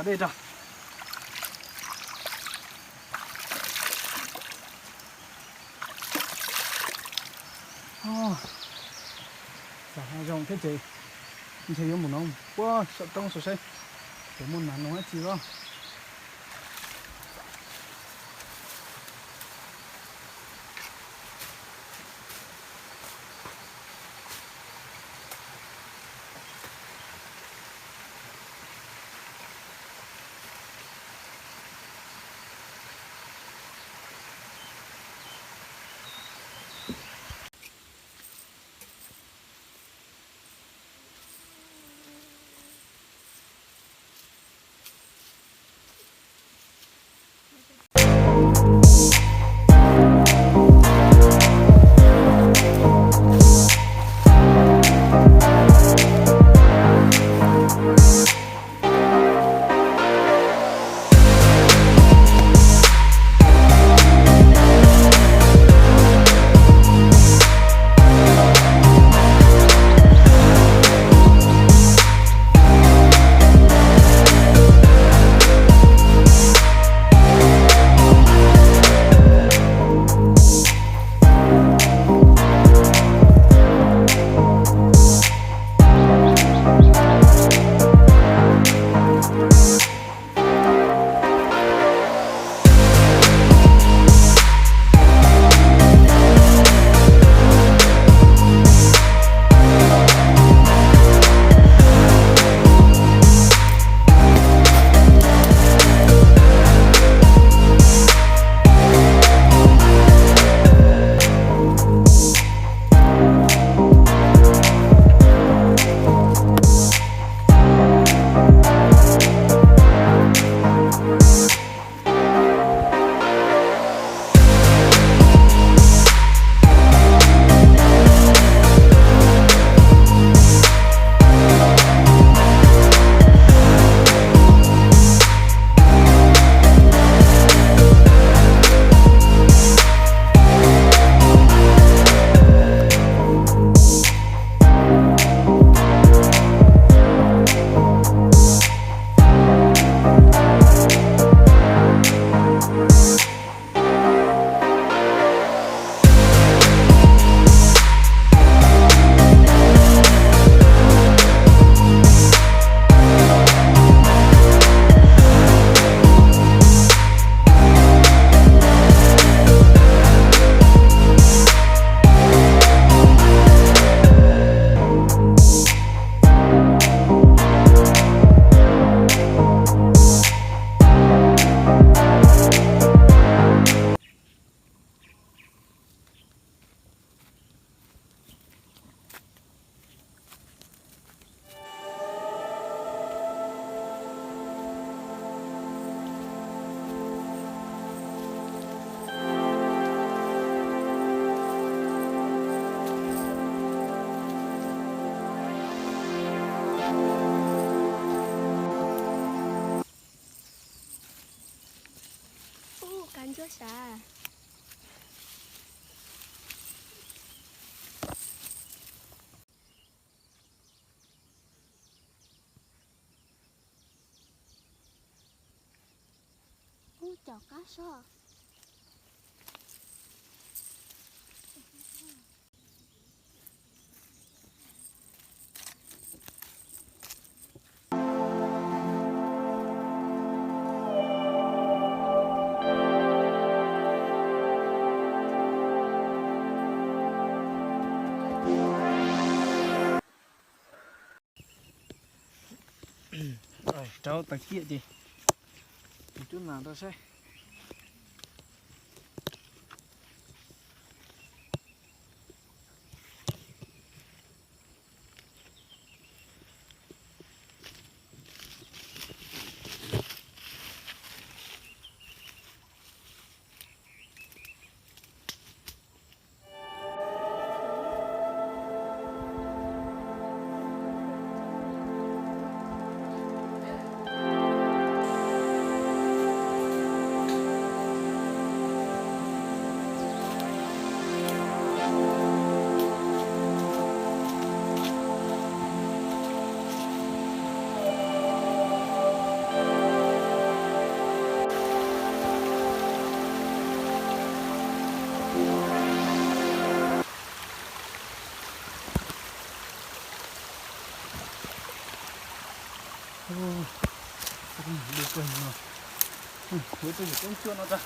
Dej rau. Txawm zoo thiab ces ntshe yuav mus nov puag saum roob saib puas muaj nas noog dab tsi los. Ub, kab ntsuab sav. Ub, caum qab soj. Rau tawm kiag ces, tus tub nas rau saib. Kuv tus yawm koob cuaj no tag.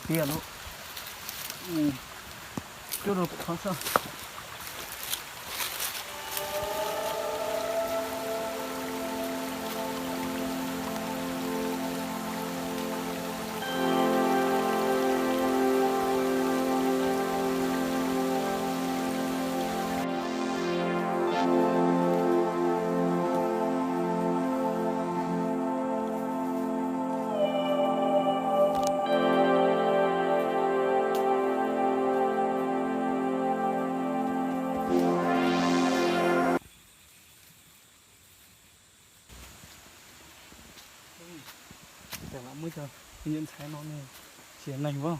Tiag lub, cuab rau pem qhov soj. Ces lam muab cov nyuam ntxhais no ne, tsis yog neeg as.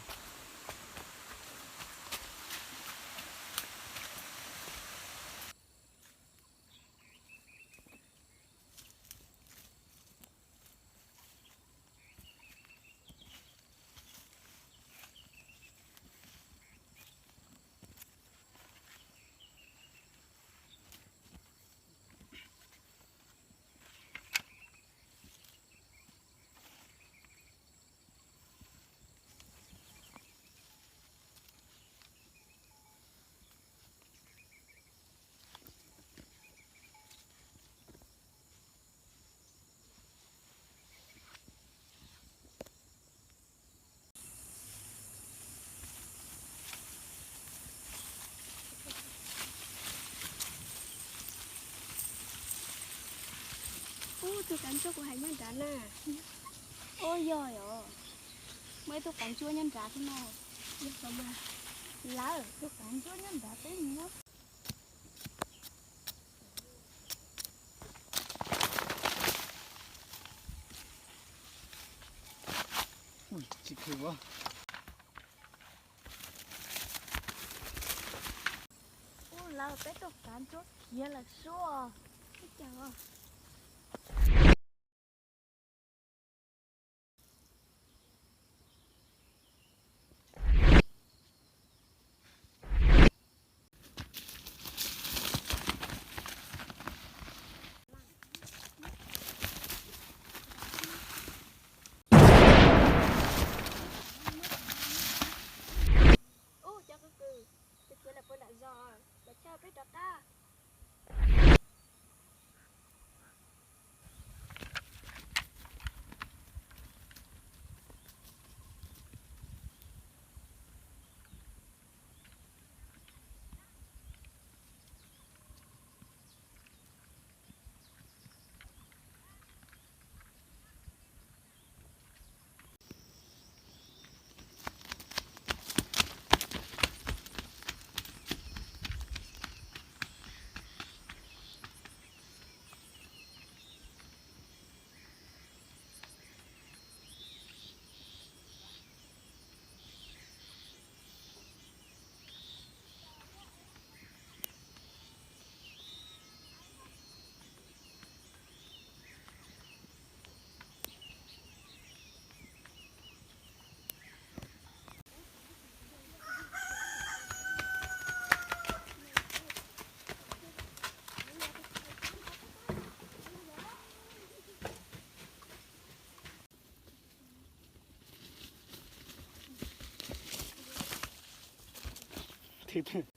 Ub, tus qav ntsuab kuv hais nyob nrad na. Ub, yog yom. Muaj ib tug qav ntsuab nyob nrad thiab no. Lawm, tus qav ntsuab nyob nrad peb mus muab. Tsis khw as. Ub, lawv peb tus qav ntsuab khiav lawm suab. Ib co. Ub, cov kwv kws, tus khiav lawm puag nram zos, lawv coj peb rov qab. Thwj